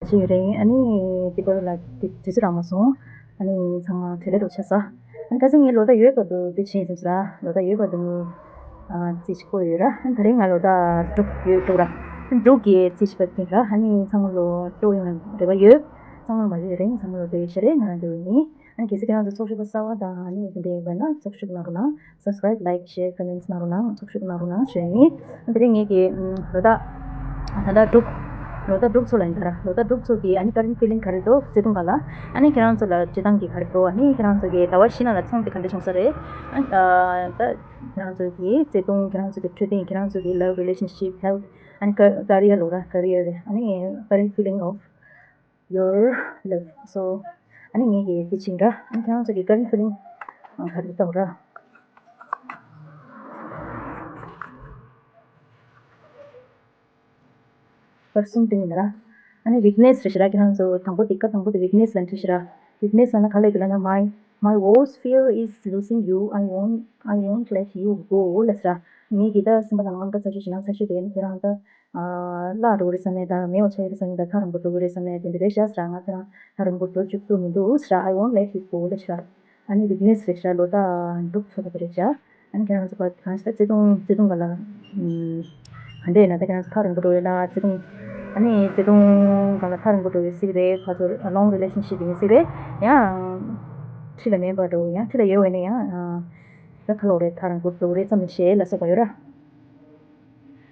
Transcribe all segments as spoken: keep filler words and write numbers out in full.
ཅིག་ཡོད་རེད། ཨ་ནི་དེ་བར་ལ་དེ་དུས་ཚོད་རག་མ་སོང་། ཨ་ནི་ཚང་མ་དྲན་ལེ་རོགས་བྱས་ས། ཨ་ནི་ཁ་སང་ངས་ལོ་ཟླ་ཡོད་པ་དུ་དེ་བྱས་ཟིན་ས་ར། ལོ་ཟླ་ཡོད་པ་དུ་ཨ་རྩིས་ཤིག་བཀོད་ཡོད་ར། ཨ་ནི་ད་རེས་ང་ལོ་ཟླ་དྲུག་ཡོད་འདུག་ར། ཨ་ནི་དྲུག་གི་རྩིས་ཤིག་པ་དེ་ར། ཨ་ནི་ཚང་མ་ལོ་སྤྲོ་ཡོང་རེ་བ་ཡོད། ཚང་མ་མ་རེད་རེད། ཚང་མ་ལོ་ཟླ་ཡོད་ཤ་རེད། ང་རང་འདོད་ཡིན། ཨ་ནི་གལ་སྲིད་ཁྱེད་རང་ཚོ་ཚོགས་ཞུགས་པ་གསར་པ་དང་ཨ་ནི་དེ་འདྲ་ཡོད་པ་ན་ཚོགས་ཞུགས་གནང་རོགས་གནང་། Subscribe, like, share, comments གནང་རོགས་གནང་། ཚོགས་ཞུགས་གནང་རོགས་གནང་ཞུ་ཡིན། དེ་རིང་ངེད་ཀྱི་ཨམ་ལོ་ཟླ་ད་ལྟ་དྲུག་ལོ་ཟླ་དྲུག་ཚོ་ལ་ཡིན་ད་ར། ལོ་ཟླ་དྲུག་ཚོ་གི་ཨ་ནི་current feeling ག་རེ་འདུག་བརྩེ་དུང་ག་ལ། ཨ་ནི་ཁྱེད་རང་ཚོ་ལ་སྤྱིར་བཏང་གི་ག་རེ་འདུག་ཨ་ནི་ཁྱེད་རང་ཚོ་གི་ཟླ་བ་བཞི་ནང་ལ་ཚོང་དེ་ག་འདྲ་བྱུང་ས་རེད། ཨ་ད་ཁྱེད་རང་ཚོ་གི་བརྩེ་དུང་། ཁྱེད་རང་ཚོ་གི་འཕྲོད་བསྟེན། ཁྱེད་རང་ཚོ་གི་love, relationship, health ཨ་ནི་career ལོ་ར། career ཨ་ནི་current feeling of your love. So ཨ་ནི་ངེད་ཀྱི་དེ་བྱིངས་ར། ཨ་ནི་ཁྱེད་རང་ཚོ་གི་current feeling ག་རེ་འདུག་ར། པར་གསུམ་དེ་ཡིན་ར། ཨ་ནི་weakness རེད་ཤག་ར། ཁྱེད་རང་ཚོ་དང་པོ་དེ་ཀ་དང་པོ་དེ་weakness ལ་འཁྲིད་ཤག་ར། weakness ལ་ན་ག་ལབ་ཀྱི་ལབ་ན། my my worst fear is losing you. I won't I won't let you go ལབ་ཤག་ར། ངེད་ཀྱི་ད་སེམས་པ་ནང་ལ་དངངས་སྐྲག་ཆེ་ཤོས་ཤིག་ན་ས་ཤོད་དེ་ནི་ཁྱེད་རང་ད་བརླག་འགྲོ་གི་རེད་བསམ་ནས་དང་མེད་པ་ཆགས་ཀྱི་རེད་བསམ་ནས་དང་ཐག་རིང་པོ་འགྲོ་གི་རེད་བསམ་ནས་དེ་འདྲ་རེད་ཤག་ཟེར། ང་ཚོ་རང་ཐག་རིང་པོ་འགྲོ་བཅུག་ཐུབ་མི་འདུག་ཟེར། I won't let you go ལབ་ཤག་ར། ཨ་ནི་weakness རེད་ཤག་ལོ་ཟླ་དྲུག་ཚོ་ལ་རེད་ཤག་ཨ་ནི་ཁྱེད་རང་ཚོ་གང་ཞིག་བརྩེ་དུང་བརྩེ་དུང་སྒང་ལ་ཨམ་ག་འདྲ་ཡིན་ན། ད་ཁྱེད་རང་ཚོ་ཐག་རིང་པོ་འགྲོ་ཡོད་ན་བརྩེ་དུང་། ཨ་ནི་བརྩེ་དུང་སྒང་ལ་ཐག་རིང་པོ་འགྲོ་ཡོད་སྲིད་རེད། ཁ་ཚོ་long relationship ཡིན་སྲིད་རེད། ཡང་ཁྲི་ལ་མེད་པ་འགྲོ། ཡང་ཁྲི་ལ་ཡོད་པ་ཡིན་ན་ཡང་ད་ཁ་ལོག་རེད། ཐག་རིང་པོ་འགྲོ་རེད་བསམ་ནས་ཞེད་ལ་སོགས་པ་ཡོད་ར།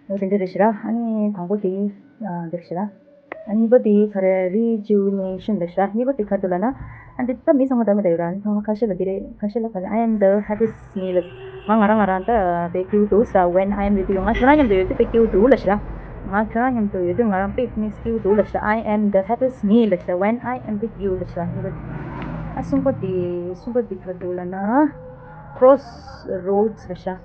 འོ་དེ་འདྲ་རེད་ཤག་ར། ཨ་ནི་དང་པོ་དེ་ཨ་འདི་རེད་ཤག་ར། ཨ་གཉིས་པ་དེ་ག་རེ་rejuvenation རེད་ཤག་ར། གཉིས་པ་དེ་ག་རེ་འདུག་ལབ་ན། ཨ་འདི་ད་མི་ཚང་མ་ལྟ་མི་ལྟ་ཡོད་ར། ཨ་ནི་ཚང་མ་ཁ་ཤས་ལ་འདི་རེད། ཁ་ཤས་ལ་ག་རེ། I am the happiest me ལབ། ང་ང་རང་ང་རང་ད་དཔེ་སྐྱིད་པོ་འདུག་ཟེར། When I am with you ང་ཁྱེད་རང་མཉམ་དུ་ཡོད་དུས་དཔེ་སྐྱིད་པོ་འདུག་ལབ་ཤག་ར། ང་ཁྱེད་རང་མཉམ་དུ་ཡོད་དུས་ང་རང་དཔེ་མི་སྐྱིད་པོ་འདུག་ལབ་ཤག་ར། I am the happiest me ལབ་ཤག་ར། When I am with you ལབ་ཤག་ར། ཨ་གསུམ་པ་དེ་གསུམ་པ་དེ་ག་རེ་འདུག་ལབ་ན། Crossroads རེད་ཤག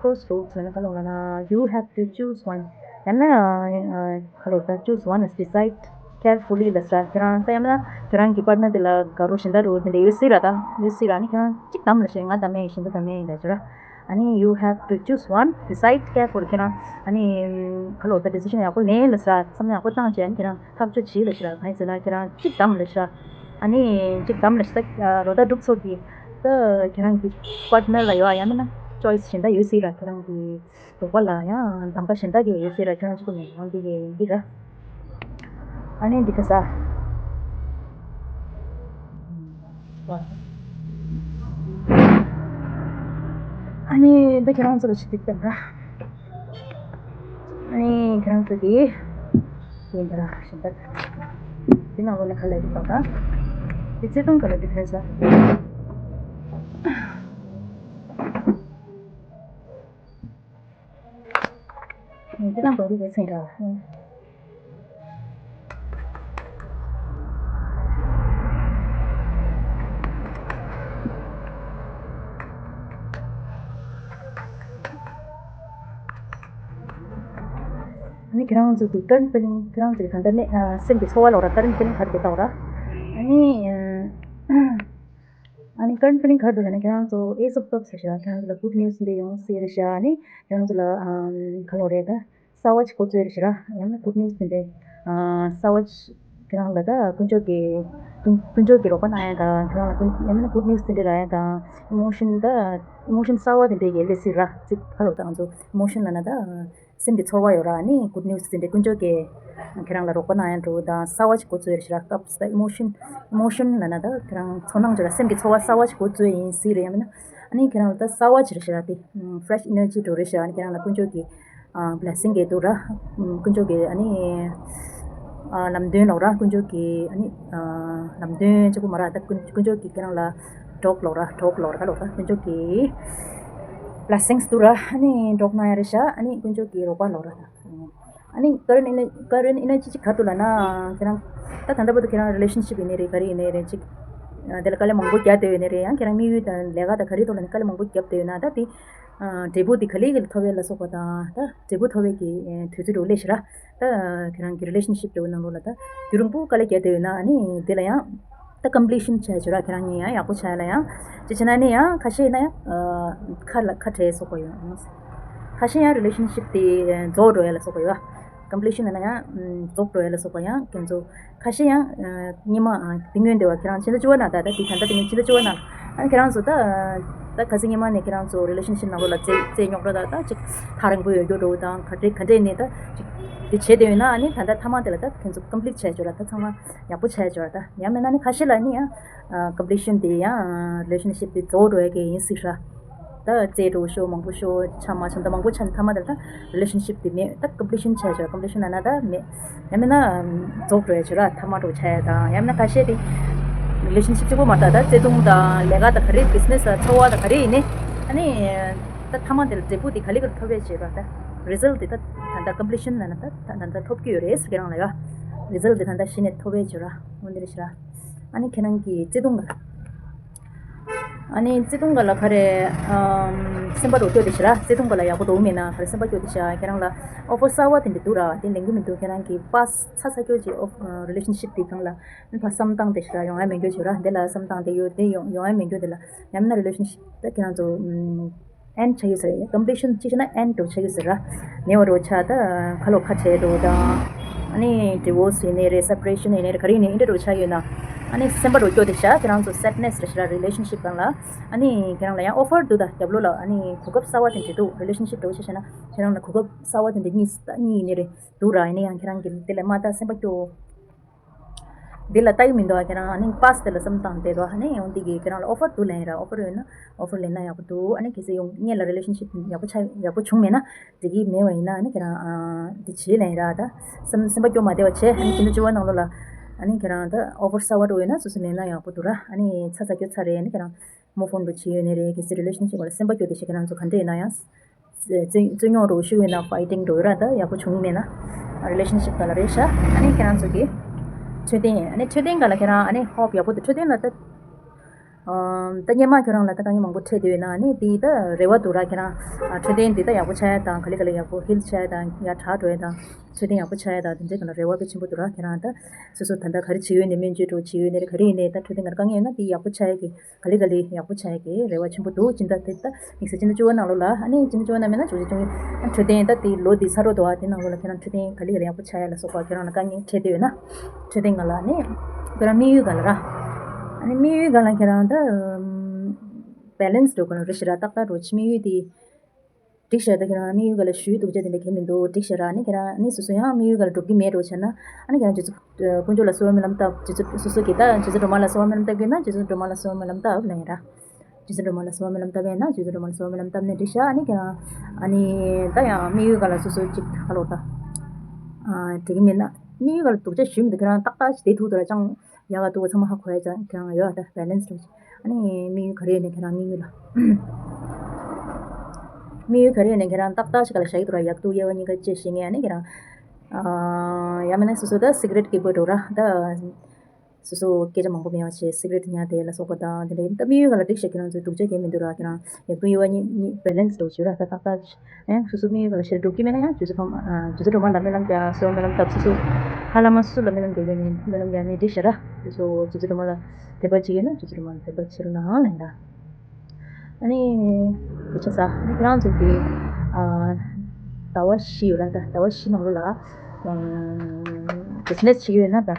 Crossroads ལབ་ན་ག་ལབ་ན། You have to choose one. ཡང་ན་ག་ལབ་ད། Choose one and decide carefully ལབ་ས། ཁྱེད་རང་ད་ཡང་ན་ཁྱེད་རང་གི་པར་ན་དེ་ལ་དགའ་རོགས་གཞན་དག་རོགས་དེ་འདྲ་ཡོད་སྲིད་ར། ད་ཡོད་སྲིད་ར། ཨ་ནི་ཁྱེད་རང་གཅིག་བདམས་ལབ་ཤག་ར། ང་བདམས་ཡས་ཡིན། གཞན་དག་བདམས་ཡས་ཡིན་ལབ་ཤག་ར། ཨ་ནི་you have to choose one, decide carefully. ཁྱེད་རང་ཨ་ནི་ག་ལབ་ད། decision ཡག་པོ་ལེན་ལབ་ས། བསམ་བློ་ཡག་པོ་བཏང་བྱས། ཨ་ནི་ཁྱེད་རང་ཐག་གཅོད་བྱེད་ལབ་ཤག་ར། གང་ཡིན་ཟེར་ན་ཁྱེད་རང་གཅིག་བདམས་ལབ་ཤག་ར། ཨ་ནི་གཅིག་བདམས་ལབ་ཤག་ར། ད་ལོ་ཟླ་དྲུག་ཚོ་གི་ད་ཁྱེད་རང་གི་པར་ཊི་ནར་ལ་ཡོད་ཡང་མིན་ན་choice གཞན་དག་ཡོད་སྲིད་ར། ཁྱེད་རང་གི་རོགས་པ་ལ་ཡང་གདམ་ག་གཞན་དག་གི་ཡོད་སྲིད་ར། ཁྱེད་རང་གཅིག་པུ་མིན་འོང་འདི་གི་འདི་ར། ཨ་ནི་འདི་ག་ས། ཨ་ནི་འདི་ཁྱེད་རང་ཚོ་ལ་ཞིག་འདི་བསྟན་ར། ཨ་ནི་ཁྱེད་རང་ཚོ་གི་ཡིན་འདི་ར་གཞན་དག་འདི་ནང་ལོགས་ནས་ག་ལ་འདི་དང་ད་འདི་བརྩེ་དུང་ག་ལ་འདི་ཕན་ས། འདི་དང་གོང་གི་ཚན་ར། ཨ་ནི་ཁྱེད་རང་ཚོ་གི་ཀར་རེན་ཕི་ལིང་། ཁྱེད་རང་ཚོ་གི་ད་ལྟ་གནས་ཨ་སེམས་ཀྱི་ཚོར་བ་ལོག་ར། ཀར་རེན་ཕི་ལིང་ག་རེ་འདུག་ལྟ་བ་ར། ཨ་ནི་ཨ་ནི་ཀར་རེན་ཕི་ལིང་ག་རེ་འདུག་ལབ་ན། ཁྱེད་རང་ཚོ་Ace of Cups རེད་ཤག་ཁྱེད་རང་ཚོ་ལ་good news འདི་ཡོང་སྲིད་རེད་ཤག་ཨ་ནི་ཁྱེད་རང་ཚོ་ལ་ཨམ་ག་ལབ་རེད་ད། གསར་བ་ཞིག་འགོ་བཙུགས་རེད་ཤག་ར། ཡང་ན་good news དེ་འདྲའི་ཨ་གསར་བ་ཞིག་ཁྱེད་རང་ལ་ད་དཀོན་མཆོག་གི་དཀོན་མཆོག་གི་རོགས་པ་གནང་ཡ་དང་། ཁྱེད་རང་ལ་ཀུན་ཡང་མིན་ན་good news དེ་འདྲ་རག་ཡ་དང་། emotion ད་emotion གསར་བ་དེ་འདྲའི་ཡལ་སྲིད་ར། ཅིག་ག་ལབ་ད་ང་ཚོ་emotion ལབ་ན་ད་སེམས་ཀྱི་ཚོར་བ་ཡོད་ར། ཨ་ནི་good news དེ་འདྲའི་དཀོན་མཆོག་གི་ཁྱེད་རང་ལ་རོགས་པ་གནང་ཡ་འགྲོ་དང་གསར་བ་ཞིག་འགོ་བཙུགས་རེད་ཤག་ར། སྐབས་ད་emotion emotion ལབ་ན་ད་ཁྱེད་རང་ཚོར་སྣང་ཅིག་ར། སེམས་ཀྱི་ཚོར་བ་གསར་བ་ཞིག་འགོ་བཙུགས་ཡིན་སྲིད་རེད། ཡང་མིན་ན་ཨ་ནི་ཁྱེད་རང་ལ་ད་གསར་བ་ཅིག་རེད་ཤག་ར། དེ་fresh energy འགྲོ་རེད་ཤག་ཨ་ནི་ཁྱེད་རང་ལ་དཀོན་མཆོག་གི་ཨ་blessing གི་འདུག་ར། ཨ་དཀོན་མཆོག་གི་ཨ་ནི་ཨ་ལམ་སྟོན་ལོག་ར། དཀོན་མཆོག་གི་ཨ་ནི་ཨ་ལམ་སྟོན་གཅིག་པུ་མ་ར། ད་དཀོན་དཀོན་མཆོག་གི་ཁྱེད་རང་ལ་གྲོགས་ལོག་ར། གྲོགས་ལོག་ར་ལོག་ར། དཀོན་མཆོག་གི་blessings འདུག་ར། ཨ་ནི་གྲོགས་གནང་ཡ་རེད་ཤག་ཨ་ནི་དཀོན་མཆོག་གི་རོགས་པ་ལོག་ར། ཨ་ནི་current ener- current energy གཅིག་ག་རེ་འདུག་ལབ་ན། ཁྱེད་རང་ད་ད་ལྟ་བར་དུ་ཁྱེད་རང་relationship ཡིན་ནའི་རེད། ག་རེ་ཡིན་ནའི་རེད། ཅིག་ཨ་དེ་ལ་དཀའ་ལས་མང་པོ་བརྒྱབ་བསྡད་ཡོད་ནའི་རེད། ཡང་ཁྱེད་རང་དམིགས་ཡུལ་དང་ལས་ཀ་དང་ག་རེ་ཐོག་ལ་ནི་དཀའ་ལས་མང་པོ་བརྒྱབ་བསྡད་ཡོད་ན། ད་དེ་ཨ་འབྲས་བུ་དེ་ག་ལེ་ག་ལེ་ཐོབ་ཡ་ལ་སོགས་པ་དང་། ད་འབྲས་བུ་ཐོབ་པའི་གི་ཨེ་དུས་ཚོད་འགྲོ་སླེབས་ཤག་ར། ད་ཁྱེད་རང་གི་relationship འདྲ་བོ་ནང་ལོགས་ལ་ད་རྒྱུན་རིང་པོ་དཀའ་ལས་བརྒྱབ་བསྡད་ཡོད་ན། ཨ་ནི་དེ་ལ་ཡང་ད་completion བྱས་བྱས་ར། ཁྱེད་རང་གཉིས་ཡང་ཡག་པོ་ཆགས་ཡ་ལ་ཡང་ཅི་བྱས་ན་ནི་ཡང་ཁ་ཤས་ན་ཡང་ཨ་ཁ་ལ་ཁ་བྲལ་སོགས་པ་ཡོད། ཁ་ཤས་ཡང་relationship དེ་རྫོགས་འགྲོ་ཡ་ལ་སོགས་པ་ཡོད། completion ལབ་ན་ཡང་རྫོགས་འགྲོ་ཡ་ལ་སོགས་པ་ཡང་ཁྱེད་ཚོ་ཁ་ཤས་ཡང་སྔོན་མ་དེ་སྔོན་དེ་བ་ཁྱེད་རང་ཕྱི་ཟླ་བཅུ་པ་ནང་ད་ད་དེ་ད་ལྟ་དེ་ནི་ཕྱི་ཟླ་བཅུ་པ་ནང་ཨ་ཁྱེད་རང་ཚོ་ད་ད་ག་ཚོད་སྔོན་མ་ནས་ཁྱེད་རང་ཚོ་relationship ནང་ལོགས་ལ་རྩེ་རྩེ་རྙོག་དྲ་ད་ད་ཅིག་ཐག་རིང་པོ་ཡོད་རྒྱུ་འགྲོ་དང་ག་འདྲས་ག་འདྲས་ནས་ད་ཅིག་དེ་བྱས་དེ་ཡོད་ན་ཨ་ནི་ད་ད་མཐའ་མ་དེ་ལ་ད་ཁྱེད་ཚོ་complete བྱས་ཆོག་ར། ད་ཚང་མ་ཡག་པོ་བྱས་ཆོག་ར། ད་ཡང་མིན་ན་ནི་ཁ་ཤས་ལ་ནི་ཡང་completion དེ་ཡང་relationship དེ་རྫོགས་འགྲོ་ཡ་གི་ཡིན་སྲིད་ར། ད་རྩེ་འགྲོ་ཤོག་མང་པོ་ཤོག་ཆ་མ་ཆ་ད་མང་པོ་ཆ་ནི་མཐའ་མ་དེ་ལ་ད་relationship དེ་མེད་ད་completion བྱས་ཆོག་ར། completion ལབ་ན་ད་མེད་ཡང་མིན་ན་རྫོགས་འགྲོ་ཡ་ཆོག་ར། མཐའ་མ་འགྲོ་ཆ་ཡ་དང་ཡང་མིན་ན་ཁ་ཤས་དེ་relationship གཅིག་པོ་མ་རེད། ད་བརྩེ་དུང་དང་ལས་ཀ་དང་ག་རེ་business ལ་འཚོ་བ་དང་ག་རེ་ཡིན་ནི་ཨ་ནི་ད་མཐའ་མ་དེ་ལ་འབྲས་བུ་དེ་ག་ལེ་ག་ལེ་ཐོབ་པའི་བྱེད་པ་ད་result དེ་ད་ད་ལྟ་completion ལབ་ན་ད་ད་ད་ལྟ་ཐོབ་ཀྱི་ཡོད་རེད་ཟེར་གྱི་རང་ལ་ཡ་result དེ་ད་ལྟ་གཞི་ནས་ཐོབ་པའི་བྱེད་ར། འོ་འདི་རེད་ཤི་ར། ཨ་ནི་ཁྱེད་རང་གི་བརྩེ་དུང་ག་ལ། ཨ་ནི་བརྩེ་དུང་ག་ལ་ག་རེ་ཨམ་སེམས་པ་རུ་སྐྱོ་དེ་ཤི་ར། བརྩེ་དུང་ག་ལ་ཡག་པོ་འགྲོ་མེད་ན་ག་རེ་སེམས་པ་སྐྱོ་དེ་ཤ་ཁྱེད་རང་ལ་offer གསར་བ་དེ་འདྲ་འདུག་ར། དེ་ལེན་གྱི་མི་འདུག་ཁྱེད་རང་གི་past ཚ་ཚ་སྐྱོ་ཅིག་relationship དེ་གང་ལ་ཨ་ནི་ཕར་བསམ་སྟངས་དེ་ཤི་ར་ཡོང་ཡ་མེད་འགྱོ་ཤི་ར། དེ་ལ་བསམ་སྟངས་དེ་ཡོད་དེ་ཡོང་ཡོང་ཡ་མེད་འགྱོ་དེ་ལ་ཡང་མིན་ན་relationship ད་ཁྱེད་རང་ཚོ་ཨམ end ཆགས་ཡོད་ཟེར་ཡ། completion གཅིག་བྱས་ན་end འགྲོ་ཆགས་ཡོད་ཟེར་ར། ནེ་བ་འགྲོ་ཆགས་ད་ཁ་ལོ་ཁ་བྲལ་འགྲོ་དང་། ཨ་ནི་divorce ཡིན་ནའི་རེད། separation ཡིན་ནའི་རེད། ག་རེ་ཡིན་ནའི་འདི་འདྲ་འགྲོ་ཆགས་ཡོད་ན། ཨ་ནི་སེམས་པ་འགྲོ་སྐྱོ་དེ་ཤ་ཁྱེད་རང་ཚོ་sadness རེད་ཤ་ར་relationship སྒང་ལ། ཨ་ནི་ཁྱེད་རང་ལ་ཡང་offer འདུག་ད་རྒྱབ་ལོགས་ལ་ཨ་ནི་གོ་སྐབས་གསར་བ་དེ་འདྲ་འདུག relationship འགྲོ་ཆགས་ཤ་ན་ཁྱེད་རང་ལ་གོ་སྐབས་གསར་བ་དེ་འདྲ་གཉིས་གཉིས་ཡིན་ནའི་རེད་འདུག་ར། ཡིན་ནའི་ཡང་ཁྱེད་རང་གི་དེ་ལ་མ་ལྟ་སེམས་པ་སྐྱོ། འདི་ལ་ལྟ་གི་མི་འདུག་ཨ་ཁྱེད་རང་ཨ་ནི་past དེ་ལ་བསམ་བཏང་བསྡད་རོགས། ཨ་ནི་འོ་འདི་གི་ཁྱེད་རང་ལ་offer འདུག་ལེན་ར། offer ཡོད་ན་offer ལེན་ན་ཡག་པོ་འདུག་ཨ་ནི་གལ་སྲིད་ཡོང་སྔོན་ལ་relationship ཡག་པོ་ཆགས་ཡག་པོ་བྱུང་མེད་ན་འགྲིག་གི་མེད་པ་ཡིན་ན་ཨ་ནི་ཁྱེད་རང་ཨ་འདི་བྱེད་ལེན་ར། ད་སེམས་སེམས་པ་སྐྱོ་མ་བསྡད་པ་བྱས། ཨ་ནི་ཕྱི་ཟླ་བཅུ་པ་ནང་ལོགས་ལ་ཨ་ནི་ཁྱེད་རང་ད་offer གསར་པ་འགྲོ་ཡོད་ན་སོ་སོ་ལེན་ན་ཡག་པོ་འདུག་ར། ཨ་ནི་ཚ་ཚ་སྐྱོ་ཚ་རེད། ཨ་ནི་ཁྱེད་རང་move on འགྲོ་བྱེད་ཡོད་ནི་རེད། གལ་སྲིད་relationship ལ་སེམས་པ་སྐྱོ་དེ་ཞིག་ཁྱེད་རང་ཚོ་ག་འདྲ་ཡིན་ན་ཡང་། རྩོད་རྩོད་རྙོག་འགྲོ་ཤུགས་ཡོད་ན་fighting འགྲོ་ཡོད་ར། ད་ཡག་པོ་བྱུང་མེད་ན་relationship ག་ལ་རེད་ཤག་ཨ་ནི་ཁྱེད་རང་ཚོ་གི་འཕྲོད་བསྟེན་ཨ་ནི་འཕྲོད་བསྟེན་ག་ལ་ཁྱེད་རང་ཨ་ནི་hope ཡག་པོ་འདུག་འཕྲོད་བསྟེན་ལ་ད་ཨམ་ད་སྔོན་མ་ཁྱོད་རང་ལ་ད་དཀའ་ངལ་མང་པོ་འཕྲད་བསྡད་ཡོད་ན་ཨ་ནི་དེ་ད་རེ་བ་འདུག་ར། ཁྱེད་རང་ཨ་འཕྲོད་བསྟེན་དེ་ད་ཡག་པོ་ཆགས་ཡ་དང་ག་ལེ་ག་ལེ་ཡག་པོ་heal ཆགས་ཡ་དང་ཡར་དྲག་འགྲོ་ཡ་དང་འཕྲོད་བསྟེན་ཡག་པོ་ཆགས་ཡ་དང་དེ་འདྲའི་ག་ལ་རེ་བ་གལ་ཆེན་པོ་འདུག་ར། ཁྱེད་རང་ད་སོ་སོ་ད་ལྟ་ག་རེ་བྱེད་ཡོད་ནས་སྨན་བཅོས་འགྲོ་བྱེད་ཡོད་ནས་རེད་ག་རེ་ཡིན་ནས་ད་འཕྲོད་བསྟེན་ག་ལ་དཀའ་ངལ་ཡོད་ན་དེ་ཡག་པོ་ཆགས་ཡ་གི་ག་ལེ་ག་ལེ་ཡག་པོ་ཆགས་ཡ་གི་རེ་བ་ཆེན་པོ་འདུག་སྤྱི་ཟླ་དེ་ད་དམིགས་བསལ་སྤྱི་ཟླ་བཅུ་པ་ནང་ལོགས་ལ་ཨ་ནི་སྤྱི་ཟླ་བཅུ་པ་ནང་མིན་ན་བཅུ་གཅིག་བཅུ་གཉིས་འཕྲོད་བསྟེན་ད་དེ་ལོ་འདི་ཚར་འགྲོ་འདུག་ཨ་དེ་ནང་ལོགས་ལ་ཁྱེད་རང་འཕྲོད་བསྟེན་ག་ལེ་ག་ལེ་ཡག་པོ་ཆགས་ཡ་ལ་སོགས་པ་ཁྱེད་རང་ལ་དཀའ་ངལ་འཕྲད་བསྡད་ཡོད་ན་འཕྲོད་བསྟེན་ག་ལ་ཨ་ནི་ཁྱེད་རང་དམིགས་ཡུལ་ག་ལ་ར་ཨ་ནི་དམིགས་ཡུལ་ག་ལ་ཁྱེད་རང་ད་balance འགྲོ་དགོས་ན་རེད་ཤི་ར། ཏག་ཏག་འགྲོ་ཕྱི་དམིགས་ཡུལ་དེ། འགྲིག་ཤག་ད་ཁྱེད་རང་དམིགས་ཡུལ་ག་ལ་ཞུ་སྡུག་ཅག་དེ་འདྲ་གལ་མི་འདུག་འགྲིག་ཤག་ར། ཨ་ནི་ཁྱེད་རང་ཨ་ནི་སོ་སོ་ཡང་དམིགས་ཡུལ་ག་ལ་འགྲོ་གི་མེད་འགྲོ་བྱས་ན་ཨ་ནི་ཁྱེད་རང་རྗེ་བཙུན་དཀོན་མཆོག་ལ་གསོལ་བ་སྨོན་ལམ་བཏབ། རྗེ་བཙུན་སོ་སོ་གི་ད་རྗེ་བཙུན་སྒྲོལ་མ་ལ་གསོལ་བ་སྨོན་ལམ་བཏབ་ཀྱི་ན་རྗེ་བཙུན་སྒྲོལ་མ་ལ་གསོལ་བ་སྨོན་ལམ་བཏབ་ལ་ཡིན་ར། རྗེ་བཙུན་སྒྲོལ་མ་ལ་གསོལ་བ་སྨོན་ལམ་བཏབ་ཡིན་ན་རྗེ་བཙུན་སྒྲོལ་མ་ལ་གསོལ་བ་སྨོན་ལམ་བཏབ་ནས་འགྲིག་ཤག་ཨ་ནི་ཁྱེད་རང་ཨ་ནི་ད་ཡང་དམིགས་ཡུལ་ག་ལ་སོ་སོ་ཅིག་ཧ་ལོ་ད་འགྲིག་གི་མེད་ན་དམིགས་ཡུལ་ག་ལ་སྡུག་ཅག་ཞུ་མི་འདུག་ཁྱེད་རང་ཏག་ཏག་ཞིག་བསྡད་ཐུབ་འདུག་ར་ཅང་། ཡག་ག་འདུག་ག་ཚང་མ་ཧ་གོ་ཡ་ཅང་ཁྱེད་རང་ཡོད་ད་balance འགྲོ་ཅིག་ཨ་ནི་དམིགས་ཡུལ་ག་རེ་ཡོད་ནས་ཁྱེད་རང་དམིགས་ཡུལ་ལ། དམིགས་ཡུལ་ག་རེ་ཡོད་ནས་ཁྱེད་རང་ཏག་ཏག་ཞིག་ག་ལ་བཞག་གི་འདུག་ར། ཡག་སྡུག་དབྱེ་བ་གཉིས་ཀ་དཔྱད་ཤེས་མཁན་ཨ་ནི་ཁྱེད་རང་། ཨ་ཡང་མིན་ན་སོ་སོ་ད་cigarette གི་བོད་འགྲོ་ར་ད། སོ་སོ་སྐད་ཆ་མང་པོ་མེད་པ་བྱས་cigarette ཉར་དེ་ལ་སོགས་པ་དང་དེ་འདྲ་ཡིན་ད་དམིགས་ཡུལ་ག་ལ་འགྲིག་ཤག་ཁྱེད་རང་ཚོའི་སྡུག་ཅག་གང་མི་འདུག་ར། ཁྱེད་རང་ཡག་སྡུག་དབྱེ་བ་གཉིས་གཉིས་balance འགྲོ་བྱོས་ར་ད་ཏག་ཏག་ཨེ་སོ་སོ་དམིགས་ཡུལ་ག་ལ་ཞེ་དྲག་འགྲོ་གི་མེད་ན་ཡང་རྗེ་བཙུན་སྒྲོལ་མ་ཨ་རྗེ་བཙུན་སྒྲོལ་མ་ལ་སྨོན་ལམ་རྒྱག་གསོལ་སྨོན་ལམ་བཏབ། སོ་སོ་ཧ་ལམ་སུ་ལ་སྨོན་ལམ་རྒྱག་གི་ཡོད་ནི་སྨོན་ལམ་རྒྱག་ནི་འགྲིག་ཤག་ར། སོ་སོ་རྗེ་བཙུན་སྒྲོལ་མ་ལ་དད་པ་བྱེད་ཀྱི་ཡོད་ན་རྗེ་བཙུན་སྒྲོལ་མ་ལ་དད་པ་བྱེད་རོགས་གནང་ལབ་ཡིན་ར། ཨ་ནི་དེ་ཆ་ས་ཁྱེད་རང་ཚོ་གི་ཨ་ཟླ་བ་བཞི་ཡོད་ར། ད་ཟླ་བ་བཞི་ནང་ལོགས་ལ་ཨ་business བྱེད་ཀྱི་ཡོད་ན་ད།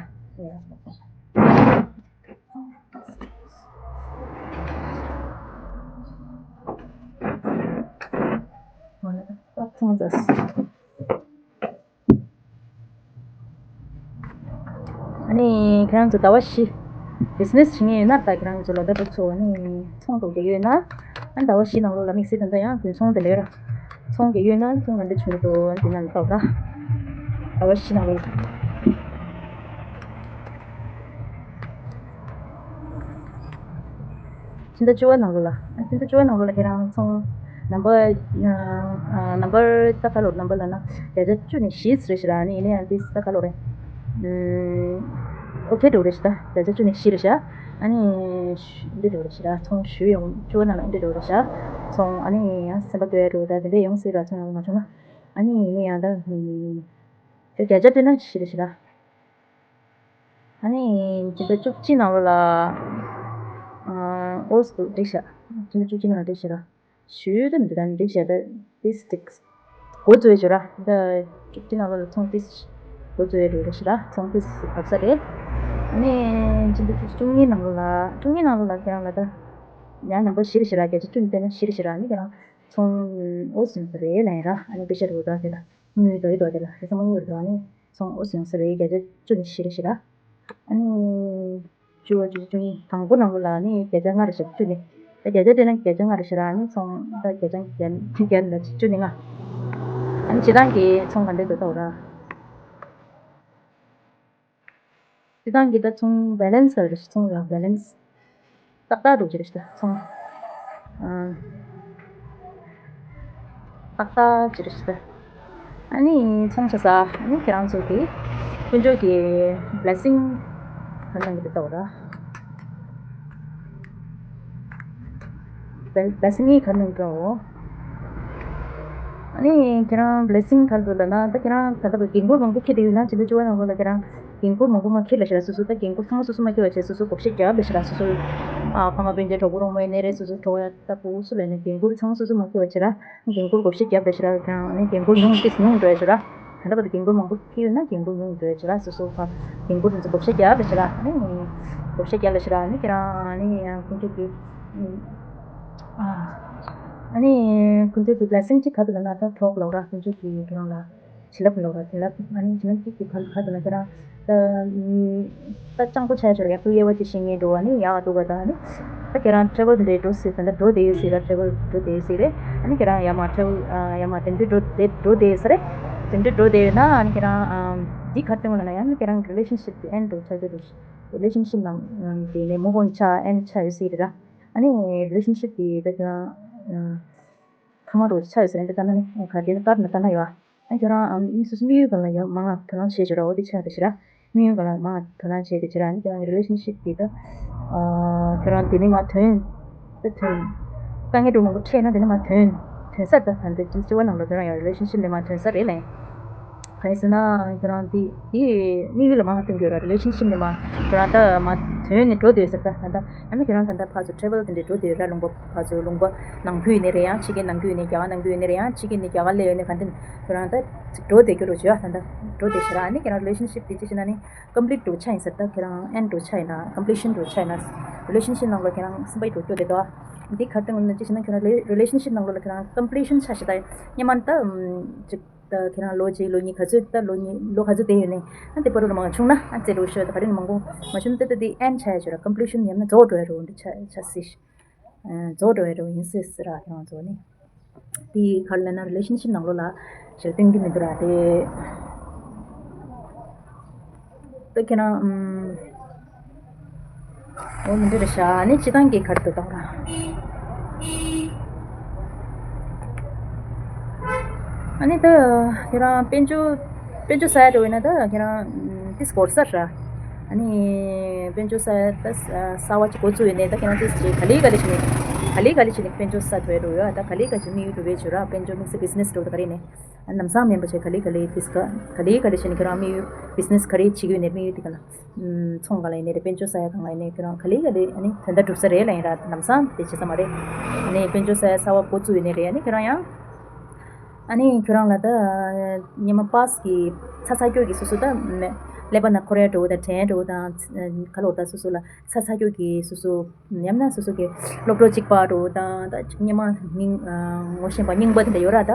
ཨ་ནི་ཁྱེད་རང་ཚོ་ཟླ་བ་བཞི་business བྱེད་མཁན་ཡོད་ན་ད་ཁྱེད་རང་ཚོ་ལོ་ཟླ་དྲུག་ཚོ་ཨ་ནི་ཚོང་འགྲོ་གི་ཡོད་ན་ཨ་ཟླ་བ་བཞི་ནང་ལོགས་ལ་དམིགས་བསལ་ད་ལྟ་ཡང་དགུན་ཚོང་དེ་ལས་ར་ཚོང་གི་ཡོད་ན་ཚོང་ག་འདྲ་བྱུང་འདུག་འདི་ནང་ལ་ལྟོས་ད་ཟླ་བ་བཞི་ནང་ལོགས། ཕྱི་ཟླ་བཅུ་པ་ནང་ལོགས་ལ། ཕྱི་ཟླ་བཅུ་པ་ནང་ལོགས་ལ་ཁྱེད་རང་ཚོང་number number ད་ག་ལོ་number ལབ་ན་བརྒྱ་ཆ་བཅུ་ནས་བཞི་རེད་ཤག་ར། ཨ་ནི་ཡིན་ན་ཡང་འདི་ད་ག་ལོ་རེད། ཨོ་ཁེ་འགྲོ་རེད་ཤག་ད་བརྒྱ་ཆ་བཅུ་ནས་བཞི་རེད་ཤག་ཨ་ནི་འདི་འགྲོ་རེད་ཤག་ར། ཚོང་ཞུ་ཡོང་བཅུ་པ་ནང་ལ་འདི་འགྲོ་རེད་ཤག་ཚོང་ཨ་ནི་ཡང་སེམས་པ་སྐྱོ་ཡ་འགྲོ་ད་དེ་འདྲས་ཡོང་སྲིད་ར། ཚོང་ཡོང་མ་བྱུང་ན་ཨ་ནི་ཡིན་ན་ཡང་ད་བརྒྱ་ཆ་བཏོན་ན་བཞི་རེད་ཤག་ར། ཨ་ནི་སྤྱི་ཟླ་བཅུ་གཅིག་ནང་ལོགས་ལ་ཨོ་སི་འགྲིག་ཤག་སྤྱི་ཟླ་བཅུ་གཅིག་ནང་འགྲིག་ཤག་ར། ཞུ་དེ་འདི་དང་འགྲིག་ཤག་ད་this sticks འགོ་བཙུགས་ཡོད་ཅོ་ར། ད་བཅུ་གཅིག་ནང་ལོགས་ལ་ཚོང་ཏིས་འགོ་བཙུགས་ཡོད་རེད་ཤི་ར། ཚོང་ཏིས་བབས་ས་རེད། ཨ་ནི་ཕྱི་ཟླ་བཅུ་གཉིས་ནང་ལོགས་ལ་བཅུ་གཉིས་ནང་ལོགས་ལ་ཁྱེད་རང་ལ་ད་ཡང་ནམ་པ་བཞི་རེད་ཤི་ར། བརྒྱ་ཆ་བཅུ་ནས་བལྟས་ན་བཞི་རེད་ཤི་ར། ཨ་ནི་ཁྱེད་རང་ཚོང་ཨོ་སི་ཡོང་ས་རེད་ལབ་ཡིན་ར། ཨ་ནི་པེ་ཤ་རུ་ད་དེ་ལ་དངུལ་རྡོ་ཡི་རྡོ་དེ་ལ་རེ་ས་མ་དངུལ་རྡོ། ཨ་ནི་ཚོང་ཨོ་སི་ཡོང་ས་རེད། བརྒྱ་ཆ་བཅུ་ནས་བཞི་རེད་ཤི་ར། ཨ་ནི་བཅུ་བ་བཅུ་བཅུ་གཉིས་དང་པོ་ནང་ལོགས་ལ་ནི་བརྒྱ་ཆ་ལྔ་རེད་ཤི་ར། བཅུ་ནི་ད་བརྒྱ་ཆ་བལྟས་ན་བརྒྱ་ཆ་ལྔ་རེད་ཤི་ར། ཨ་ནི་ཚོང་ད་བརྒྱ་ཆ་བརྒྱ་བརྒྱ་ལ་བཅུ་ནི་ལྔ། ཨ་ནི་སྤྱི་བཏང་གི་ཚོང་ག་འདྲས་འདུག་ལྟ་འོ་ར། སྤྱི་བཏང་གི་ད་ཚོང་བེ་ལན་སི་ག་རེ་ཤི། ཚོང་ཡང་བེ་ལན་སི་ཏག་ཏག་འདུག་ཅི་རེད་ཤི་ད་ཚོང་ཨ་ཏག་ཏག་ཅི་རེད་ཤི་ད། ཨ་ནི་ཚོང་བྱེད་ས་ཨ་ནི་ཁྱེད་རང་ཚོ་གི་དཀོན་མཆོག་གི་བི་ལེ་སིང་ག་རེ་གནང་གི་འདུག་ལྟ་འོ་ར། བི་ལེ་སིང་གི་ག་རེ་གནང་གི་འདུག་ལྟ་འོ། ཨ་ནི་ཁྱེད་རང་བི་ལེ་སིང་ག་རེ་འདུག་ལབ་ན། ད་ཁྱེད་རང་ད་ལྟ་བུ་འགན་ཁུར་མང་པོ་འཁྱེར་བསྡད་ཡོད་ན། ཕྱི་ཟླ་བཅུ་པ་ནང་ལོགས་ལ་ཁྱེད་རང་འགན་ཁུར་མང་པོ་མ་འཁྱེར་ལབ་ཤི་ར། སོ་སོ་ད་འགན་ཁུར་ཚང་མ་སོ་སོ་མ་འཁྱེར་བ་བྱས་སོ་སོ་བགོ་བཤའ་རྒྱབ་ལབ་ཤི་ར། སོ་སོ་ཨ་ཕ་མ་སྤུན་མཆེད་གྲོགས་པོ་གྲོགས་མོ་ཡིན་ནའི་རེད། སོ་སོ་གྲོགས་ཡ་ད་བུ་སུ་ལ་ཡིན་ནའི་འགན་ཁུར་ཚང་མ་སོ་སོ་མ་འཁྱེར་བ་བྱས་ར། འགན་ཁུར་བགོ་བཤའ་རྒྱབ་ལབ་ཤི་ར། ཁྱེད་རང་ཨ་ནི་འགན་ཁུར་ཉུང་ཏིས་ཉུང་འགྲོ་ཡ་ཤི་ར། ད་ལྟ་བར་དུ་འགན་ཁུར་མང་པོ་འཁྱེར་ཡོད་ན་འགན་ཁུར་ཉུང་འགྲོ་ཡ་ཅིག་ལ་སོ་སོ་ཕ་འགན་ཁུར་དེ་ཚོ་བགོ་བཤའ་རྒྱབ་ལ་ཤི་ར། ཨ་ནི་བགོ་བཤའ་རྒྱབ་ལ་ཤི་ར། ཨ་ནི་ཁྱེད་རང་ཨ་ནི་ཡང་ཀུན་སྤྱོད་ཀྱི་ཨ་ནི་ཀུན་སྤྱོད་ཀྱི་བི་ལེ་སིང་གཅིག་ག་དུ་ལ་ན་ད་གྲོགས་ལོག་ར། ཀུན་སྤྱོད་ཀྱི་ཁྱེད་རང་ལ་བྱིན་རླབས་ལོག་ར། བྱིན་རླབས་ཨ་ནི་བྱིན་རླབས་གཅིག་གི་ག་ག་དུ་ལ་ཁྱེད་རང་ད་ད་སྤྱང་པོ་ཆགས་ཆོག་ཡག་པོ་དབྱེ་བ་ཅིག་ཤེས་ངེས་འགྲོ་བ་ནི་ཡག་འདུག་ག་ད་ནི། ད་ཁྱེད་རང་ཊེ་བལ་དེ་འདྲའི་འགྲོ་སྲིད་ད་ལྟ་འགྲོ་བསྡད་ཡོད་སྲིད་ར། ཊེ་བལ་འགྲོ་བསྡད་ཡོད་སྲིད་རེད། ཨ་ནི་ཁྱེད་རང་ཡར་མར་ཊེ་བལ་ཡར་མར་དེ་འདྲའི་འགྲོ་བསྡད་འགྲོ་བསྡད་ཡོད་ས་རེད། དེ་འདྲའི་འགྲོ་བསྡད་ཡོད་ན་ཨ་ནི་ཁྱེད་རང་འདི་ག་རེ་སྟོན་ལ་ན་ཡང་ཁྱེད་རང་རི་ལེ་ཤན་ཤིབ་དེ་ཨེན་འགྲོ་ཆགས་ཀྱི་འདུག་རི་ལེ་ཤན་ཤིབ་ནང་དེ་ནས་མུ་བོན་ཆགས་ཨེན་ཆགས་ཡོད་སྲིད་རེད་ར། ཨ་ནི་རི་ལེ་ཤན་ཤིབ་དེ་ད་ཁྱེད་རང་ཐ་མ་འགྲོ་ཆགས་ཡོད་ས་རེད། འདི་ལྟ་ན་ནི་ག་དེ་ལྟར་ན་ལྟ་ན་ཡོད། ཨ་ཁྱོད་རང་ཨམ་ཨིན་སུ་སུ་དམིགས་ཡུལ་སྒང་ལ་ཡང་མང་ང་དོ་སྣང་བྱེད་བྱོས་ར། འོ་དེ་ཆགས་དེ་ཤི་ར། དམིགས་ཡུལ་སྒང་ལ་མང་ང་དོ་སྣང་བྱེད་དེ་ཤི་ར། ཨ་ནི་ཁྱོད་རང་གི་རི་ལེ་ཤན་ཤིབ་དེ་ད་ཨ་ཁྱོད་རང་དེ་ནི་མ་དོན་ད་དོན་དཀའ་ངལ་འདྲ་མང་པོ་འཕྲད་ན་དེ་ནི་མ་དོན་དོན་ས་ད་ད་འདི་ཅི་ཅི་བ་ནང་ལ་དོན་ར་ཡང་རི་ལེ་ཤན་ཤིབ་ལས་མ་དོན་ས་རེད་ལེ། གང་ཡིན་ཟེར་ན་ཁྱོད་རང་དེ་དེ་དམིགས་ཡུལ་ལ་མང་ང་སྟོན་གྱི་ཡོད་ར། རི་ལེ་ཤན་ཤིབ་ལས་མ་ཁྱོད་རང་ད་མ་དོན་ནི་འགྲོ་དེ་ས་ད་ད་ད། ཨ་ནི་ཁྱེད་རང་ད་ལྟ་ཕར་ཚུར་ཊེ་བལ་དེ་འདྲའི་འགྲོ་བསྡད་ཡོད་ར། ལུང་པ་ཕར་ཚུར་ལུང་པ་ནང་ཁུལ་ཡིན་ནའི་རེད། ཡང་ཕྱི་རྒྱལ་ནང་ཁུལ་ཡིན་ནའི་རྒྱ་གར་ནང་ཁུལ་ཡིན་ནའི་རེད། ཡང་ཕྱི་རྒྱལ་ནས་རྒྱ་གར་སླེབས་ཡོད་ནའི་ག་འདི་ཁྱོད་རང་ད་འགྲོ་བསྡད་རྒྱུ་རུ་བྱོས། ད་ལྟ་འགྲོ་བསྡད་ཤི་ར། ཨ་ནི་ཁྱེད་རང་རི་ལེ་ཤན་ཤིབ་དེ་ཅི་ཞིག་ན་ནི་ཀམ་པི་ལིཊ་འགྲོ་ཆ་ཡིན་ཟེར། ད་ཁྱེད་རང་ཨེན་འགྲོ་ཆ་ཡིན་ན་ཀམ་པི་ལི་ཤན་འགྲོ་ཆ་ཡིན་ན་རི་ལེ་ཤན་ཤིབ་ནང་ལ་ཁྱེད་རང་སེམས་པ་ཡི་འགྲོ་སྐྱོ་དེ་དོ། འདི་ག་རེ་སྟོན་ན་ཅི་ཞིག་ན་ཁྱོད་རང་རི་ལེ་ཤན་ཤིབ་ནང་ལོགས་ལ་ཁྱེད་རང་ཀམ་པི་ལི་ཤན་ཆ་ཞིག་ད་སྙེ་མ་ད་ཅིག་ད་ཁྱེད་རང་ལོ་གཅིག་ལོ་གཉིས་ག་ཚོད་ད་ལོ་གཉིས་ལོ་ག་ཚོད་བསྡད་ཡོད་ནས་ཨ་དེ་བར་དུ་མང་བྱུང་ན་ཨ་ཙེ་ལོ་ཤོད་ད་ག་རེ་མང་པོ་མ་བྱུང་ན་ད་ད་དེ་ཨེན་ཆ་ཡ་ཆོད་ར། ཀམ་པི་ལི་ཤན་ཡང་ན་རྫོགས་འགྲོ་ཡ་རུ་འདི་ཆ་ཆ་སྲིད། རྫོགས་འགྲོ་ཡ་རུ་ཡིན་སྲིད་ཟེར་ར། ཁྱེད་རང་ཚོ་ནི་དེ་ག་རེ་ལབ་ན་རི་ལེ་ཤན་ཤིབ་ནང་ལོགས་ལ་ཞལ་སྟོན་གྱི་མི་འདུག་ར་དེ། ད་ཁྱེད་རང་ཨམ། འོ་མི་འདྲ་རེད་ཤག་ཨ་ནི་སྤྱི་བཏང་གི་ག་རེ་འདུག་ད་ར། ཨ་ནི་ད་ཁྱེད་རང་དཔལ་འབྱོར་དཔལ་འབྱོར་གསར་འགྲོ་ཡིན་ན་ད་ཁྱེད་རང་ཨམ་ཏིས་གོར་ས་ར། ཨ་ནི་དཔལ་འབྱོར་གསར་ད་གསར་བ་ཅིག་འགོ་བཙུགས་ཡོད་ནས་ད་ཁྱེད་རང་ཏིས་ཅིག་ག་ལེ་ག་ལེ་བྱས་ནས་ག་ལེ་ག་ལེ་བྱས་ནས་དཔལ་འབྱོར་གསར་འགྲོ་ཡ་འགྲོ་ཡ། ད་ག་ལེ་ག་ལེ་བྱས་དམིགས་ཡུལ་འགྲུབ་པའི་བྱོས་ར། དཔལ་འབྱོར་དམིགས་བསལ་བི་ཛི་ནེ་སི་འགྲོ་ད་ག་རེ་ནས། ལམ་སང་མིན་པ་བྱས་ག་ལེ་ག་ལེ་ཏིས་ག་ག་ལེ་ག་ལེ་བྱས་ནས་ཁྱོད་རང་དམིགས་ཡུལ་བི་ཛི་ནེ་སི་ག་རེ་བྱེད་ཀྱི་ཡོད་ནས་དམིགས་ཡུལ་དེ་ག་ལ་ཚོང་ག་ལ་ཡིན་ནའི་རེད། དཔལ་འབྱོར་ས་ཡ་གང་ལ་ཡིན་ནའི་ཁྱོད་རང་ག་ལེ་ག་ལེ་ཨ་ནི་དོན་དག་འགྲུབ་ས་རེད་ལ་ཡིན་ར། ལམ་སང་དེ་བྱེད་ས་མ་རེད། ཨ་ནི་དཔལ་འབྱོར་ས་ཡ་གསར་བ་འགོ་བཙུགས་ཡོད་ནའི་རེད། ཨ་ནི་ཁྱོད་རང་ཡང་ཨ་ནི་ཁྱོད་རང་ལ་ད་སྔོན་མ་པཱས་ཀྱི་ཚ་ཚ་སྐྱོ་གི་སོ་སོ་ད་ཀླད་པ་ན་འཁོར་ཡ་འགྲོ་དང་དྲན་འགྲོ་དང་ག་ལོར་ད་སོ་སོ་ལ་ཚ་ཚ་སྐྱོ་གི་སོ་སོ། ཡང་ན་སོ་སོ་གི་སློབ་གྲོགས་གཅིག་པ་འགྲོ་དང་ད་སྔོན་མ་མིང་ངོ་ཤེས་པ་རྙིང་པ་དེ་འདྲ་ཡོད་ར། ད་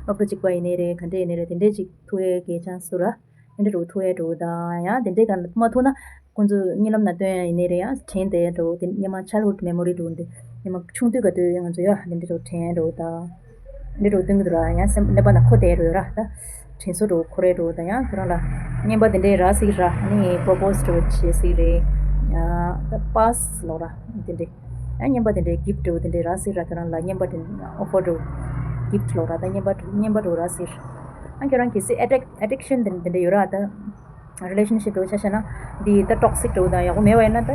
སློབ་གྲོགས་གཅིག་པ་ཡིན་ནའི་རེད། ག་འདྲ་ཡིན་ནའི་རེད། དེ་འདྲས་ཅིག་ཐུག་ཡས་གལ་ཆེན་སུ་ར། དེ་འདྲ་འགྲོ་ཐུག་ཡས་འགྲོ་དང་ཡང་དེ་འདྲས་ག་ལ་མ་ཐུག་ན་ཁོང་ཚོ་གཉིད་ལམ་ན་སྟོན་ཡ་ཡིན་ནའི་རེད། ཡང་དྲན་དེ་འགྲོ་དེ་སྔོན་མ་ཆལ་ཧུད་མེ་མོ་རི་འགྲོ་འདི་སྔོན་མ་ཆུང་དུས་ག་དུས་ང་ཚོ་ཡ་དེ་འདྲ་འགྲོ་དྲན་འགྲོ་དང་། འདི་འགྲོ་སྟོན་གི་འདུག་ར། ཡང་སེམས་ཀླད་པ་ན་ཁོ་དེ་རུ་ཡོད་ར། ད་དྲན་གསོ་འགྲོ་ཁོ་རེ་འགྲོ་ད་ཡང་ཁྱོད་རང་ལ་རྔན་པ་དེ་འདྲའི་རག་སྲིད་ར། ཨ་ནི་པོ་རོ་པོ་སི་འགྲོ་བྱེད་སྲིད་རེད། ད་པཱས་ལོག་ར་དེ་འདྲའི་ཡང་རྔན་པ་དེ་འདྲའི་གིཕ་འགྲོ་དེ་འདྲའི་རག་སྲིད་ར། ཁྱོད་རང་ལ་རྔན་པ་དེ་ཨོ་ཕར་འགྲོ་གིཕ་ལོག་ར། ད་རྔན་པ་རྔན་པ་འགྲོ་རག་སྲིད། ཨ་ཁྱོད་རང་གལ་སྲིད་ཨེ་ཌིག་ཨེ་ཌིག་ཤན་དེ་འདྲ་ཡོད་ར། ད་རི་ལེ་ཤན་ཤིབ་འགྲོ་ཆ་བཞག་ན་འདི་ད་ཊོག་སིག་འགྲོ་དང་ཡག་པོ་མེད་པ་ཡིན་ན་ད་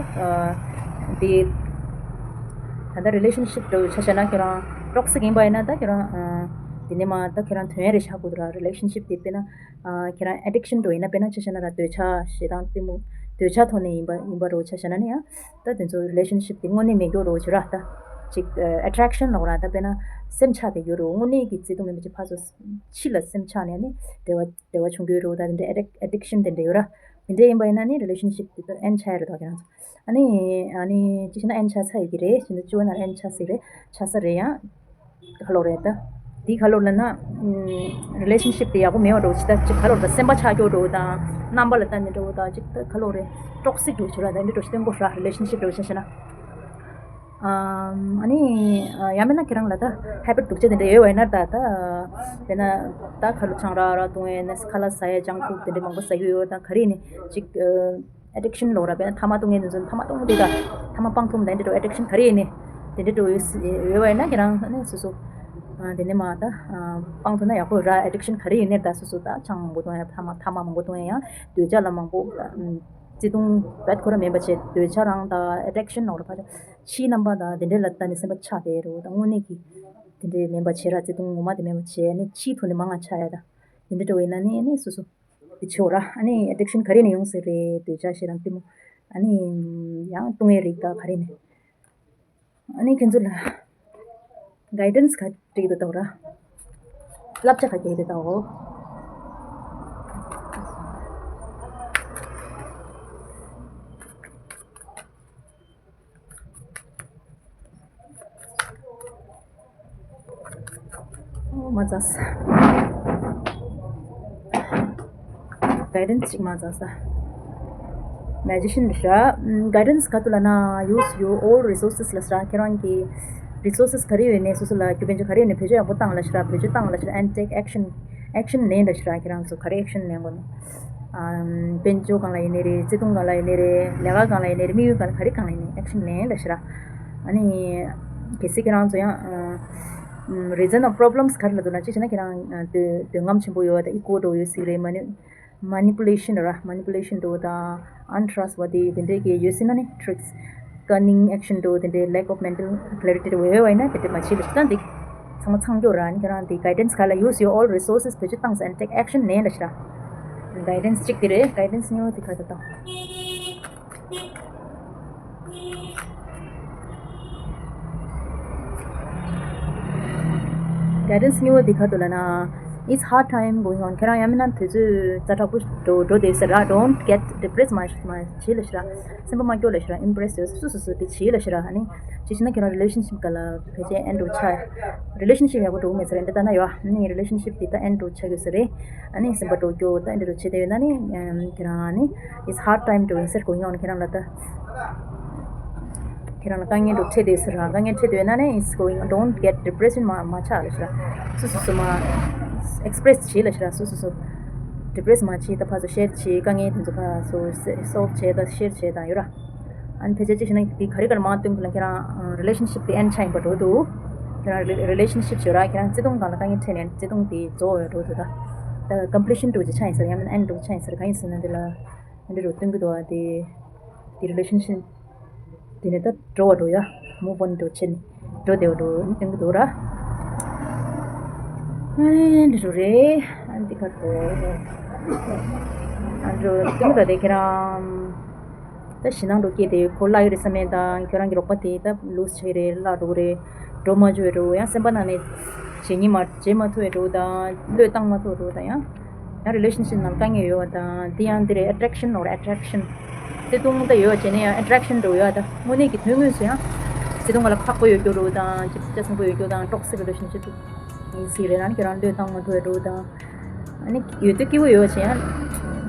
འདི་ད་ལྟ་རི་ལེ་ཤན་ཤིབ་འགྲོ་ཆ་བཞག་ན་ཁྱོད་རང་ཊོག་སིག་ཡིན་པ་ཡིན་ན་ད་ཁྱོད་རང་འདི་ནས་མ་ད་ཁྱོད་རང་དོན་རེ་ཆགས་དགོས་འདུག་ར། རི་ལེ་ཤན་ཤིབ་དེ་དཔེར་ན་ཁྱོད་རང་ཨེ་ཌིག་ཤན་འགྲོ་ཡིན་ན་དཔེར་ན་ཆ་བཞག་ན་ར་འདོད་ཆགས་ཞེ་སྡང་གཏི་མུག་འདོད་ཆགས་ཐོག་ནས་ཡིན་པ་ཡིན་པ་རོ་ཆ་བཞག་ན་ནི་ཡང་ད་དེ་ཚོ་རི་ལེ་ཤན་ཤིབ་དེ་དངོས་གནས་མེད་མཁན་རོ་བྱོས་ར། ད་ ཅིག་ཨ་ཊེག་ཤན་ལབ་དགོས་ར། ད་དཔེར་ན་སེམས་ཆགས་བསྡད་ཡོད་རེད། དངོས་གནས་ཀྱི་བརྩེ་དུང་མེད་པ་ཅིག་ཕར་ཚུར་ཕྱི་ལ་སེམས་ཆགས་ནས་ནི་འབྲེལ་བ་འབྲེལ་བ་བྱུང་གི་ཡོད་རེད། ད་དེ་འདྲའི་ཨེ་ཌིག་ཨེ་ཌིག་ཤན་དེ་འདྲ་ཡོད་ར། དེ་འདྲ་ཡིན་པ་ཡིན་ན་ནི་རི་ལེ་ཤན་ཤིབ་དེ་ད་ཨེན་ཌི་ཆགས་ཡ་རེད། ད་ཁྱེད་རང་ཚོ་ཨ་ནི་ཨ་ནི་ཅི་ཞིག་ན་ཨེན་ཌི་ཆགས་ཚར་ཡོད་ཀྱི་རེད། ཕྱི་ཟླ་བཅུ་པའི་ནང་ཨེན་ཌི་ཆགས་སྲིད་རེད། ཆགས་ས་རེད། ཡང་ག་ལོག་རེད། ད་དེ་ག་ལོག་ལབ་ན་ཨམ་རི་ལེ་ཤན་ཤིབ་དེ་ཡག་པོ་མེད་པ་འདྲ་བོ་ཅིག་ད་ཅིག་ག་ལོག་ད་སེམས་པ་ཆགས་རྒྱུ་འདྲ་བོ་དང་། རྣམ་པ་ལ་ལྟ་ནས་འདྲ་བོ་དང་། ཅིག་ད་ག་ལོག་རེད། ཊོག་སིག་འདྲ་བོ་ཅིག་ར། ད་འདི་འདྲ་བོ་ཅིག་སྟོན་གོ་ར། རི་ལེ་ཤན་ཤིབ་འདྲ་བོ་ཅིག་བཤད་ན། ཨམ་ཨ་ནི་ཨ་ཡང་མིན་ན་ཁྱེད་རང་ལ་ད་ཧེ་བིཊ་སྡུག་ཅག་དེ་འདྲ་ཡོད་པ་ཡིན་ན། ད་ད་དཔེར་ན་ད་ཁ་ལོ་ཆང་རག་རག་འཐུང་ཡས་ནས་ཁ་ལག་ཟ་ཡས་ཇང་ཕུཌ་དེ་འདྲ་མང་པོ་ཟ་གི་ཡོད་དང་། ག་རེ་ནས་ཅིག་ཨ་ཨེ་ཌིག་ཤན་ལབ་དགོས་ར། དཔེར་ན་ཐ་མག་འཐུང་མཁན་དེ་ཚོ་ཐ་མག་འཐུང་དེ་དང་ཐ་མག་སྤང་ཐུབ་ན་དེ་འདྲ་ཨེ་ཌིག་ཤན་ག་རེ་ཡིན་ནའི་དེ་འདྲ་འདྲ་བོ་ཡོད་ཡོད་པ་ཡིན་ན། ཁྱེད་རང་ནི་སོ་སོ་ཨ་དེ་ནས་མ་ད་ཨ་སྤང་ཐུབ་ན་ཡག་པོ་ར། ཨེ་ཌིག་ཤན་ག་རེ་ཡིན་ནའི་ད་སོ་སོ་ད་ཆང་མང་པོ་འཐུང་ཡ། ཐ་མག་ཐ་མག་མང་པོ་འཐུང་ཡ། ཡང་འདོད་ཆགས་ལ་མང་པོ་ཨ་བརྩེ་དུང་རྦད་ཁོ་རང་མེད་པ་བྱས། འདོད་ཆགས་རང་ད་ཨེ་ཌིག་ཤན་ལབ་དགོས་ར། ཕར་ཕྱིའི་རྣམ་པ་དང་དེ་འདྲ་ལ་ལྟ་ནས་སེམས་པ་ཆགས་བསྡད་རེད། ད་དངོས་གནས་ཀྱི་དེ་འདྲའི་མེད་པ་བྱས་ར། བརྩེ་དུང་ངོ་མ་དེ་མེད་པ་བྱས་ནས་ཕྱིའི་ཐོག་ནས་མང་ང་ཆགས་ཡ། ད་དེ་འདྲ་འདྲ་བོ་ཡིན་ན་ནི་ནི་སོ་སོ་དེ་བྱེད་དགོས་ར། ཨ་ནི་ཨེ་ཌིག་ཤན་ག་རེ་ནས་ཡོང་སྲིད་རེད། འདོད་ཆགས་ཞེ་དྲག་གཏི་མུག་ཨ་ནི་ཡང་བཏུང་ཡས་རིགས་ད་ག་རེ་ནས། ཨ་ནི་ཁྱེད་ཚོ་ལ་གའི་ཌན་སི་ག་སྤྲད་ཀྱི་འདུག་ལྟ་བ་ར། བསླབ་བྱ་ག་སྤྲད་ཀྱི་འདུག་ལྟ་བ། ཨོ་མ་ཚ་ས། གའི་ཌན་སི་ཅིག་མ་ཚ་ས། མེ་ཇི་ཤན་རེད་ཤག་གའི་ཌན་སི་ག་འདུག་ལབ་ན། Use your all resources ལབ་ཤག་ཁྱེད་རང་གི་རི་སོར་སི་ག་རེ་ཡོད་ནའི་སོ་སོ་ལ་རྒྱུ་དཔལ་འབྱོར་ག་རེ་ཡོད་ནའི་བེད་སྤྱོད་ཡག་པོ་བཏང་ལབ་ཤག་བེད་སྤྱོད་བཏང་ལབ་ཤག and take action. ཨེག་ཤན་ལེན་ལབ་ཤག་ཁྱེད་རང་ཚོ་ག་རེ་ཨེག་ཤན་ལེན་དགོས་ན། ཨམ་དཔལ་འབྱོར་སྒང་ལ་ཡིན་ནའི་རེད། བརྩེ་དུང་སྒང་ལ་ཡིན་ནའི་རེད། ལས་ཀ་སྒང་ལ་ཡིན་ནའི་རེད། དམིགས་ཡུལ་སྒང་ལ་ག་རེ་སྒང་ལ་ཡིན་ནའི་ཨེག་ཤན་ལེན་ལབ་ཤག་ཨ་ནི་གལ་སྲིད་ཁྱེད་རང་ཚོ་ཡང་ཨ་ཨམ་reason of problems ག་རེ་ལབ་འདུག་ན། གཅིག་བྱས་ན་ཁྱེད་རང་ཨ་འདོད་འདོད་རྔམ་ཆེན་པོ་ཡོད་པ་དང་། ཨི་གོ་འདྲ་བོ་ཡོད་སྲིད་རེད། མ་ནི་མ་ནི་པུ་ལེ་ཤན་ར། མ་ནི་པུ་ལེ་ཤན་འདྲ་བོ་དང་། untrustworthy དེ་འདྲའི་གི་ཡོད་སྲིད་ན་ནི། tricks, cunning action འདྲ་བོ་དེ་འདྲའི། lack of mental clarity འདྲ་བོ་ཡོད་པ་ཡིན་ན་དེ་འདྲ་མ་བྱེད་ལབ་ཤག་ད་འདི་ཚང་མ་ཚང་རྒྱུ་ར། ཨ་ནི་ཁྱེད་རང་དེ་གའི་ཌན་སི་ག་ལ། Use your all resources བེད་སྤྱོད་བཏང་ཟེར། and take action ལེན་ལབ་ཤག་གའི་ཌན་སི་གཅིག་དེ་རེད། གའི་ཌན་སི་གཉིས་པ་དེ་ག་ད་དང་། གའི་ཌན་སི་གཉིས་པ་འདི་ག་འདུག་ལབ་ན། It's hard time going on. ཁྱེད་རང་ཡང་མིན་ན་དུས་ཚོད་ཛ་དྲག་པོ་འགྲོ་འགྲོ་བསྡད་ཟེར་ར། Don't get depressed. མ་མ་བྱེད་ལབ་ཤག་ར། སེམས་པ་མ་སྐྱོ་ལབ་ཤག་ར། impress ཡོད་སུ་སུ་སུ་དེ་བྱེད་ལབ་ཤག་ར། ཨ་ནི་ཅི་ཞིག་ན་ཁྱེད་རང་རི་ལེ་ཤན་ཤིབ་ག་ལ་ཕལ་ཆེར་ཨེན་ཌི་འགྲོ་ཆགས། རི་ལེ་ཤན་ཤིབ་ཡག་པོ་འགྲོ་གི་མེད་ཟེར་འདི་ལྟ་ན་ཡོད། ཨ་ནི་རི་ལེ་ཤན་ཤིབ་དེ་ད་ཨེན་ཌི་འགྲོ་ཆགས་ཡོད་ཟེར་རེད། ཨ་ནི་སེམས་པ་འགྲོ་སྐྱོ་ད་ཨེན་ཌི་འགྲོ་བྱེད་བསྡད་ཡོད་ན་ནི་ཁྱེད་རང་ཨ་ནི་It's hard time going on ཟེར་གོ་ཡོང་ཁྱེད་རང་ལ་ད། ཁྱེད་རང་ལ་དཀའ་ངལ་འདྲ་འཕྲད་བསྡད་ཟེར་ར། དཀའ་ངལ་འཕྲད་བསྡད་ན་ནི། It's going, don't get depression. མ་མ་ཆགས་ལབ་ཤག་ར། སོ་སོ་སོ་མ་ཨེག་སི་པི་རེ་སི་བྱེད་ལབ་ཤག་ར། སོ་སོ་སོ་ཌི་པི་རེ་སི་མ་བྱེད། ད་ཕར་ཚུར་ཤེར་བྱེད། དཀའ་ངལ་དེ་ཚོ་ཕར་ཚུར་སོལ་བ་བྱེད་དང་ཤེར་བྱེད་དང་ཡོད་ར། ཨ་ནི་ཕལ་ཆེར་ཅི་ཞིག་ན་དེ་ག་རེ་ག་རེ་མང་སྟོན་གི་ལ་ཁྱེད་རང་རི་ལེ་ཤན་ཤིབ་དེ་ཨེན་ཌི་ཆགས་ཡིན་པ་འགྲོ་འདུག་ཁྱེད་རང་རི་ལེ་ཤན་ཤིབ་བྱེད་ར། ཁྱེད་རང་བརྩེ་དུང་སྒང་ལ་དཀའ་ངལ་འཕྲད་ནས་བརྩེ་དུང་དེ་རྫོགས་ཡོད་འགྲོ་འདུག་ད་ད་ཀམ་པི་ལི་ཤན་འགྲོ་ཅིག་ཆགས་ཡིན་ཟེར། ཡང་མིན་ཨེན་ཌི་འགྲོ་ཆགས་ཡིན་ཟེར། གང་ཡིན་ཟེར་ན་འདི་ལ། འདི་རུ་སྟོན་གྱི་འདུག་བ། དེ་དེ་རི་ལེ་ཤན་ཤིབ་དེ་ནས་ད་འགྲོ་བ་འགྲོ་ཡ། move on འགྲོ་བྱེད་ནས་འགྲོ་བདེ་བ་འགྲོ་ནི་སྟོན་གྱི་འདུག་ར། ཨ་འདི་རུ་རེད། ཨ་འདི་ག་འགྲོ། ཨ་འགྲོ་སྟོན་གྱི་འདུག་དེ་ཁྱེད་རང་ད་ཞེད་སྣང་འགྲོ་སྐྱེས་དེ་ཁོ་བརླག་གི་རེད་བསམ་ཡས་དང་། ཁྱོད་རང་གི་རོགས་པ་དེ་ད་ལུ་སི་ཆགས་ཀྱི་རེད། བརླག་འགྲོ་གི་རེད། འགྲོ་མ་བཅུག་ཡ་འགྲོ། ཡང་སེམས་པ་ནང་ནས་བྱེད་ཉིན་མ་བྱེད་མ་ཐུབ་ཡ་འགྲོ་དང་། བློས་བཏང་མ་ཐུབ་འགྲོ་དང་། ཡང་ཡང་རི་ལེ་ཤན་ཤིབ་ནང་དཀའ་ངལ་ཡོད་པ་དང་། དེ་ཡང་འདི་རེད། ཨེ་ཊེག་ཤན་ལབ་རེད། ཨེ་ཊེག་ཤན། བརྩེ་དུང་ད་ཡོད་བྱས་ནས་ཡང་ཨེ་ཊེག་ཤན་འགྲོ་ཡོད་ད། དངོས་གནས་ཀྱི་དོན་དངོས་སུ་ཡང་བརྩེ་དུང་ག་ལ་ཁག་པོ་ཡོད་རྒྱུ་འགྲོ་དང་། ཅིག་ལྕགས་སྲིན་པོ་ཡོད་རྒྱུ་དང་། ཊོག་སིག་རི་ལེ་ཤན་ཤིབ་ཡིན་སྲིད་རེད། ཡང་ཁྱོད་རང་བློས་བཏང་མ་ཐུབ་ཡ་འགྲོ་དང་། ཨ་ནི་ཡོད་དུས་སྐྱིད་པོ་ཡོད་བྱས་ཡང་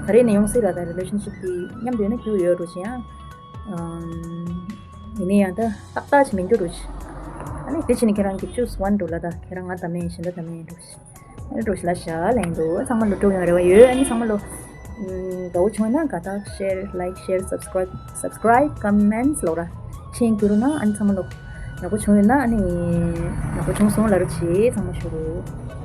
ག་རེ་ནས་ཡོང་སྲིད་ར། ད་རི་ལེ་ཤན་ཤིབ་དེ་མཉམ་དུ་ཡོད་ན་སྐྱིད་པོ་ཡོད་འགྲོ་བྱས་ཡང་། ཡིན་ན་ཡང་ད་ཏག་ཏག་ཅིག་མི་འགྱུར་རོ་ཞིག་ཨ་ནི་དེ་བྱས་ནས་ཁྱེད་རང་གིས་ཅུས་ཝན་འགྲོ་ལ། ད་ཁྱེད་རང་ང་ད་མེད་གཞན་དག་ད་མེད་འགྲོ་ཞིག་ཨ་ནི་འགྲོ་ཞིག་ལ་ཞག་ལ་ཡིན་འགྲོ། ཚང་མ་ལོ་འགྲོ་ཡོང་རེ་བ་ཡོད། ཨ་ནི་ཚང་མ་ལོ་དགའ་བོ་བྱུང་ན་དགའ་རྟགས་ཤེར་ལའིག་ཤེར་སབ་སི་ཀ་རའིབ་སབ་སི་ཀ་རའིབ་ཀོ་མེན་ཊི་ལོག་ར་མཁྱེན་གྱུར་ན། ཨ་ནི་ཚང་མ་ལོ་ཡག་པོ་བྱུང་ཡོད་ན་ཨ་ནི་ཡག་པོ་བྱུང་སོང་ལབ་རོགས་བྱེད། ཚང་མ་ཞུ་རོགས།